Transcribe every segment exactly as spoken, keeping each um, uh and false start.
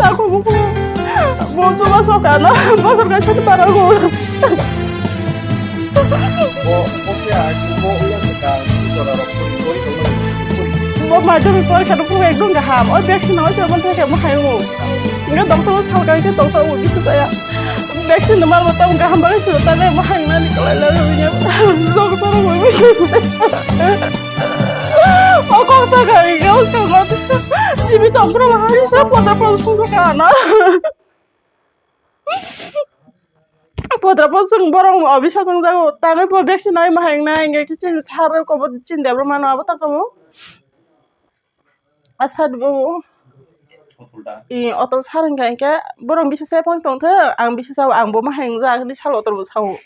Ako buku. Bo chuba soka no. Bo soka sini para ko. Bo, bo khe ai, bo ulo soka, si jora rok kori kori tongma. Bo madhyamik porikha no phuru ekdom gaham. O vaccine no se mon thake mo hai mo. Nga doctor salka ke doctor o bisu saya. Vaccine no mar mo tam gaham bagwi suru ta mo hai mani kolai la. Doctor o bisu. O kok soka ke o soka. Jibi tong pro bahari sa pondro pondro sung soka no. Podra pod sung borok office o thang jago, tangwi bo vaccine nai ma hai wngnai, hingke khe chini sir rok bo chini debra mano abo ta kamo. A side bo, i, otol sir hingka hingke borok bisa se phang tong thok, ang bisa sao, ang bo ma hai wngjak hinui salo otol bo sao.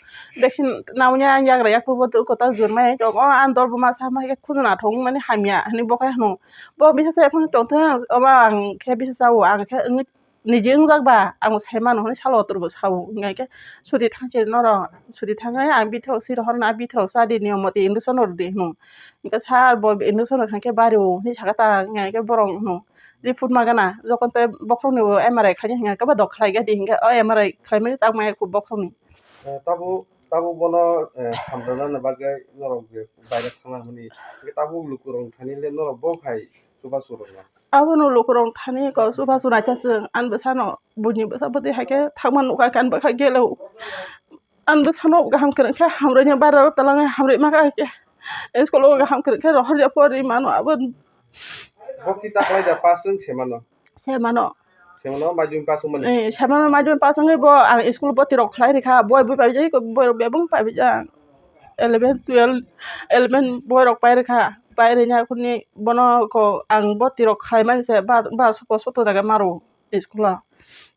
Vaccine naui ya ang yagra yak bo kota jor mai tongo, ang dol bo masa ma hai khe khujuna thong mani hamya hinui bo khe hano. Bo bisa se phang tong thok, omo ang khe bisa sao, ang khe wngwi niji wngjak ba, ang bo sai mano hinui salo otol bo sao. Hingka khe suti thang chiri norok, suti thangwi ang bithok si rohorna, bithok cha di niyom moti injection rw di hino. Hingke sir bo injection rw kha khe bari o hinui saka ta, hingka khe borok hino report ma gana, jokhon te bokhorok ni bo M R I khlai di hingka khe ba dok khlai ga di, hingke o M R I khlai mani tak maya kho bokhorok ni. Eh, tabuk, tabuk bono, eh, hamrwna ni bagwi norok je baire thangna hwnwi, hingke tabuk lukurok thani le norok bo khai chubachu rwna. Abono lukurok thani kok chubachu naikha chwng, ani bwsano buini bwsa bwtwi hai khe thangma nukha khe ani bwkha gelo. Ani bwsano kaham kwrwng khe hamrwino bara o twlangwi hamrwi ma kha khe, school o kaham kwrwng khe rohorya pori mano abo. Bo ki ta khlai da pass wng se mano? Se mano. Se mano, maidung pass wng mani? Eh, se mano maidung pass wngwi bo ang school bwtwi rok khlai rikha, boi bui paibijak, boi rok bebung paibijak. Eleven, twelve, eleven boi rok pai rikha, pai rina kuni bono ko ang bwtwi rok khlai mani se ba, ba soto soto jaga maro school o.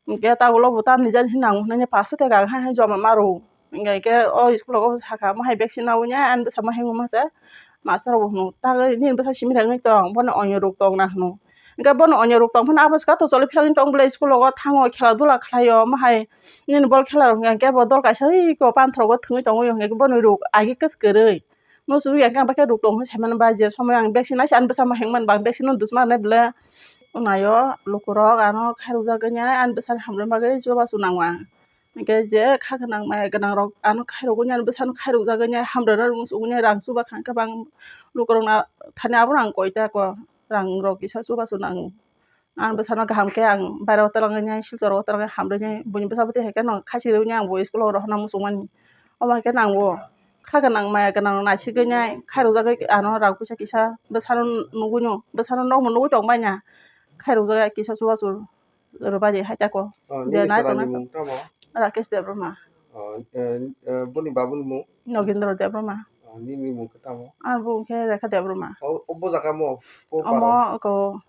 Hingke ta ulo bo tamni jani hinwi nango hinui pash taka hai hai joma maro. Hingke khe o school o saka omo hai vaccine naui ya, ani bwsa ma hinwi masa, master rok bo hino, "Ta nini bwsa simi rwgwi tong, bono onyo rok tong na," hino. Hingke bono onyo rok tong phano abo swka to choli phirogwi tong bwle school o thango, khela dula khlai o, omo hai nini bol khela rok hingke bo dol kaisa oi ko panthor o thwngwi tongwi o, hingke bono rok agi kwchwrwi. Muchungya khe ang bai khe ruk tong khe saimano bai je somoi ang vaccine naisi ani bwsa ma hengmani ba ang vaccine no dusma rwnai bwle. Naio lukurok ano khairokjagwi ani bwsani hamrwna bagwi chubachu nango ang. Hinkhe je kha gwnang maya gwnangrok ano khairogwi ani bwsano khairokjagwi hamrwna rwngwi rang chuba kha hinkhe bo ang lukurokno thani abono ang koita ko rangrok kisa chubachu nango. Ang bwsano kaham khe ang bairo twlangwi nai, silcharo twlangwi hamrwini, buini bwsa bwtwi hai kheno khachi rwini ang bo school o rohorna muchungmani. Omo hai kheno ang bo kha gwnang maya gwnang naisigwi nai khairokjagwi ano rang puisa kisa bwsano nugwino, bwsano nokno nugwi tongbaina khairokjagwi kisa chubachu rwbaidi hai tako. Oh, je nini nai swrangni tongna mung tamo? Rakesh Debbarma. Oh, eh, eh, boni babuni mung? Nogendra Debbarma. Oh, nini mung khe tamo? Ang bo khe Rekha Debbarma. Oh, obo jaga mo? Po paro? Omo ko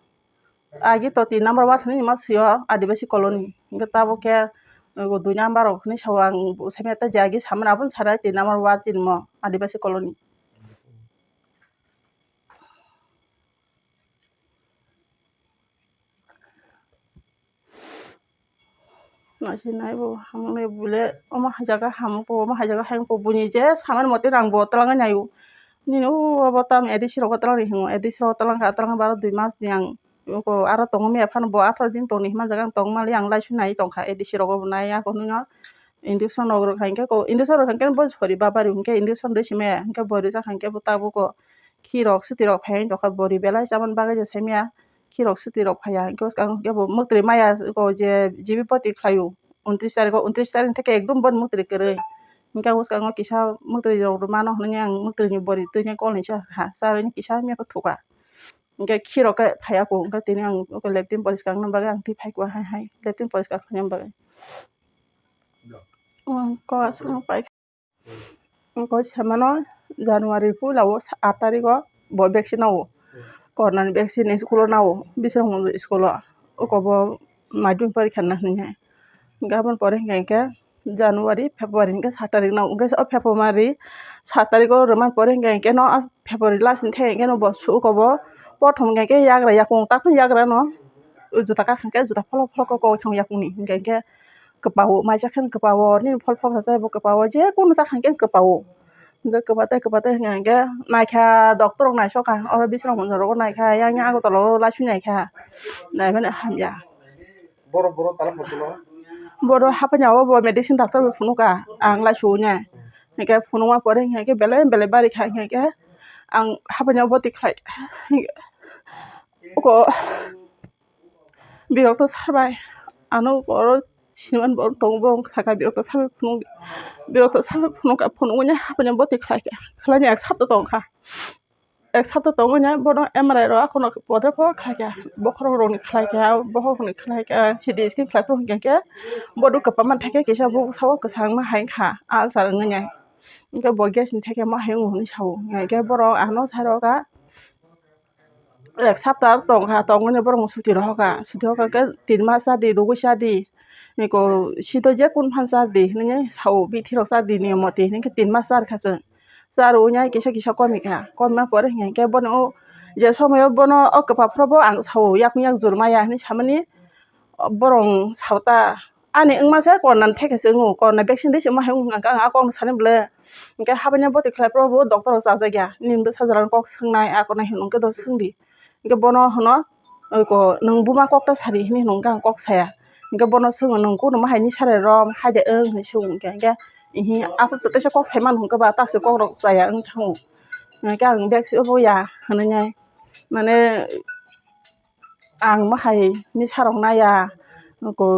Agi to tin number ward hinwi ma sio Adibasi colony. Hingke tabuk khe, uh, dui number rok hinwi sao ang bo saimanya tei je agi samani abono sanai tin number ward chini mo Adibasi colony. Naisi nai bo hamya bole omo hai jaga hamya bo, omo hai jaga hamya bo, buini je samani mote rang bo twlangwi naio. Nini o obo tam A D C rogo twlang ri hingo, A D C rogo twlang kha, twlang baro dui mas ni ang oko aro tongo miya phano bo atharo din tongni hima jaga ang tong mali ang laisu nai tongkha A D C rogo bo nai ako nino injection rok rwkha hinkhe ko injection rwkha hinkhe bo sori babari hinkhe injection rwi simaya hinkhe bo rijak hinkhe bo tabuk o khirok swtwi rok phaiwi tongkha bori belai chamani bagwi je saimaya khirok swtwi rok phaiya hinkhe bwskango hinkhe bo mwtwi maya o je G B boti khlaio. Untris tarikh o, untris tarikh theke ekdom boni mwtri kwrwi. Hinkhe bwskango kisa mwtri rok mano hwnwi ang mwtri ni bori twini kol ni cha ha, cha hwnwi kisa mia khe thuka. Hinkhe khirok khe phaiya kho, hinkhe tini ang oko latrine poriskar wngna bagwi ang twi phai kho hai hai, latrine poriskar khaina bagwi. Ang kok aswk pai. Ang kok samano January puila o aat tarikh o bo vaccine nao, corona ni vaccine school o nao, Bisramganj school o, oko bo madhyamik porikha na hwnwi hai. Hinkhe aboni pore hinkhe, hinkhe January, February hinkhe sat tarikh nao, hinkhe o February sat tarikh o rwmani pore hinkhe, hinkhe no February last ni theke hinkhe no bo suko bo, prothom hinkhe yagra yakung, takhuno yagra no juta kakha hinkhe juta pholok pholok kok thang yakung ni hinkhe, hinkhe kwpao, maisa khe kwpao, nini phol phoksa chai bo kwpao, je kunu cha kha hinkhe kwpao. Hinkhe kwpatwi kwpatwi hinkhe, hinkhe naikha doctor rok naisokha, oro Bisramganj rogo naikha, yang yang Agartala o laisu naikha, naimani hamya. Borok, borok tala photo no. Borok haphanya o bo medicine doctor bai phunukha, ang lai suya. Hinkhe phunukma pore hinkhe belai belai bari kha hinkhe ang haphanya o boti khlai. Oko birokto sar bai, ano oro siniman borok tongo, borok sakha birokto sar bai phunuk, birokto sar bai phunukha, phunukya haphanya boti khlai kha, khlaina ek sapta tongkha. Ek sapta tongwi nai bono M R I rok akhorno podre por khlaikha, bokhorok rokni khlaikha, bokhorok rokni khlaikha, C T scan khlai phuru hinkhe bodo kwbangma theke kisa buksa o kwchangma hai wngkha, ulcer wngwi nai. Hinkhe bo gas ni theke ma hai wngo hinwi sao, hinkhe borok ano sai rokha ek sapta tongkha, tongwi borokno suti rohorkha, suti rohorkha hinkhe tin mas chadi, rugwi chadi, eko sito je kun phan chadi hinwi sao, bithi rok chadi niyom moti hinkhe tin mas charkha chwng. Charwi nai kisa kisa komikha, komima pore hinkhe bono o je somoyo bono o kwpha phuru bo ang sao, yakung yak jur maya hinwi samani borok sao ta ani wngma se corona ni theke se wngo, corona vaccine de se wngma hai wngkha ang a kokno sani bwle. Hinkhe habaino bwtwi khlai phuru bo doctor rok chajakya, nini bwsa jora kok swngnai a koknai hinwi hwnkhe do swngdi. Hinkhe bono hwno, oi ko, nwng buma kok ta sari hinwi hwnkhe ang kok saya. Hinkhe bono swngo, "Nwng kunu ma hai ni sari rom hai de wng?" hinwi swngo hinkhe, hinkhe, "Ihi, aphuru to teisa kok sai mano hwnkhe ba, tak se kok rok chaya wng thango." Hinkhe ang bag se obo ya hinwi nai, mane, ang ma hai ni sarok naya, oko.